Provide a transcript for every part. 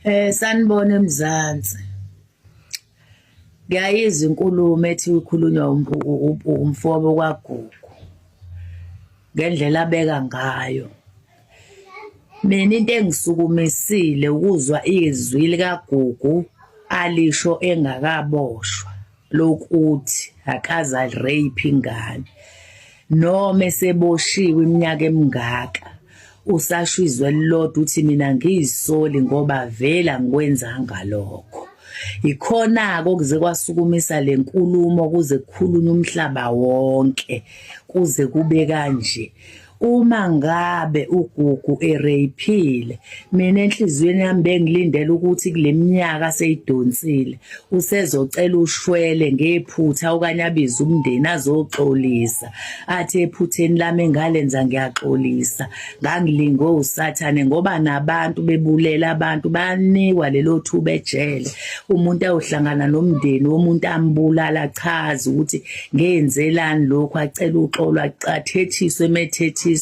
Sanibona eMzansi. Ngiyayizwa inkulumo ethi ikhulunywa umfowabo kwaGugu ngendlela abeka ngayo. Mina into engisukumisile ukuzwa izwi likaGugu alisho engakaboshwa lokuthi akaze a-rape ingane. Noma eseboshiwe iminyaka emingaka usasho izwi elilodwa uthi mina angiyisoli ngoba vele angikwenzanga lokho. Yikhona-ke okuze kwasukumisa le nkulumo kuze kukhulunywe umhlaba wonke kuze kube kanje. Uma ngabe uGugu ereyiphile, mina enhliziyweni yami bengilindele ukuthi kule minyaka aseyidonsile usezocela ushwele ngephutha okanye abize umndeni azoxolisa, athi ephutheni lami engalenza ngiyaxolisa, ngangilingwe uSathane ngoba nabantu bebulela abantu bayanikwa lelo thuba ejele. Umuntu ayohlangana nomndeni womuntu ambulala achaze ukuthi ngenzelani lokhu acela uxolo athethiswe emethethiswa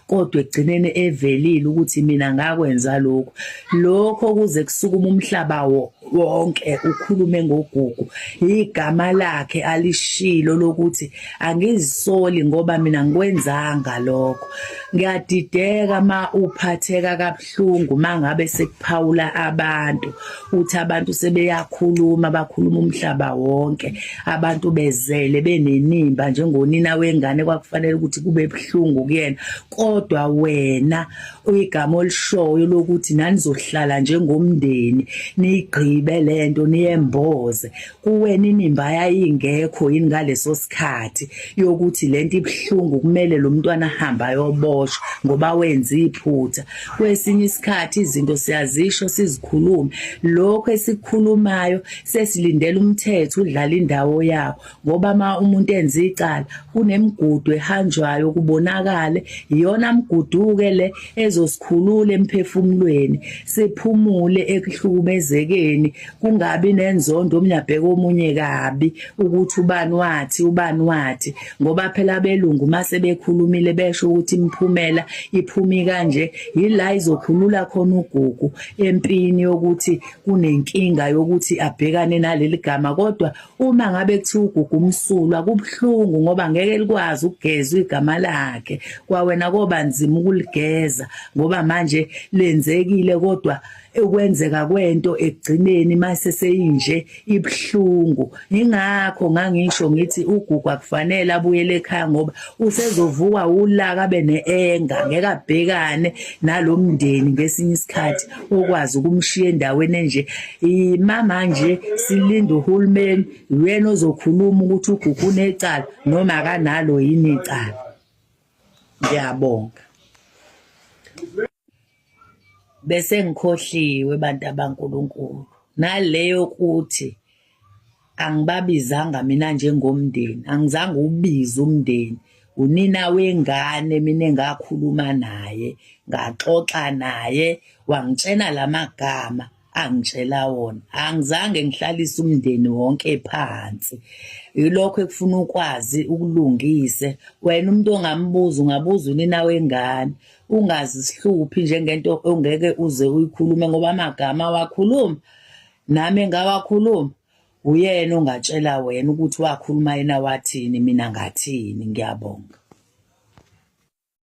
kodwa ekugcineni evelile ukuthi mina ngakwenza lokhu lokho kuze kusukume umhlaba wonke ukhulume ngoGugu igama lakhe alishilo lokuthi angizisoli ngoba mina ngikwenzanga lokho ngiyadideka ma uphatheka kabuhlungu mangabe sekuphawula abantu uthi abantu sebeyakhuluma bakhuluma umhlaba wonke abantu bezele benenimba njengonina wengane kwakufanele ukuthi kube buhlungu kuyena kodwa wena igama olishoyo lokuthi nanizohlala njengomndeni niyigqibe lento niyemboze kuwena inimba yayingekho yini ngaleso sikhathi yokuthi lento ibuhlungu kumele lo mntwana ahambe ayoboshwa ngoba wenza iphutha kwesinye isikhathi izinto siyazisho sizikhulume lokho esikukhulumayo sesilindela umthetho udlala indawo yawo ngoba ma umuntu enza icala kunemigudu ehanjwayo kubonakale iyona mgudu-ke le ezosikhulula emphefumulweni siphumule ekuhlukumezekeni kungabi nenzondo omunye abheke omunye kabi ukuthi ubani wathi ubani wathi ngoba phela abelungu mase bekhulumile besho ukuthi imiphumela iphumi kanje yila izokhulula khona uGugu empini yokuthi kunenkinga yokuthi abhekane naleli gama kodwa uma ngabe kuthiwa uGugu umsulwa kubuhlungu ngoba ngeke likwazi ukugezwa igama lakhe kwawena koba nzima ukuligeza ngoba manje lenzekile kodwa ukwenzeka kwento ekugcineni mase seyinje ibuhlungu ingakho ngangisho ngithi uGugu akufanele abuyele ekhaya ngoba usezovuka ulaka abe neenga ngeke abhekane nalomndeni ngesinye isikhathi okwazi ukumshiya endaweni enje imama nje silinda uhulumeni uyena ozokhuluma ukuthi uGugu unecala noma akanalo yini icala ngiyabonga Bese ngikhohliwe bantu abankulunkulu naleyo kuthi angibabizanga mina njengomndeni angizange ubize umndeni unina wengane mina engakhuluma naye ngaxoxa naye wangitshena lamagama angitshela wona angizange ngihlalise umndeni wonke phansi yilokho ekufuna ukwazi ukulungise wena umuntu ongambuza ungabuza unina wengane Ungazihluphi njengento ongeke uze uyikhulume ngoba amagama awakhuluma nami engawakhuluma uyena ongatshela wena ukuthi wakhuluma yena wathini mina ngathini ngiyabonga.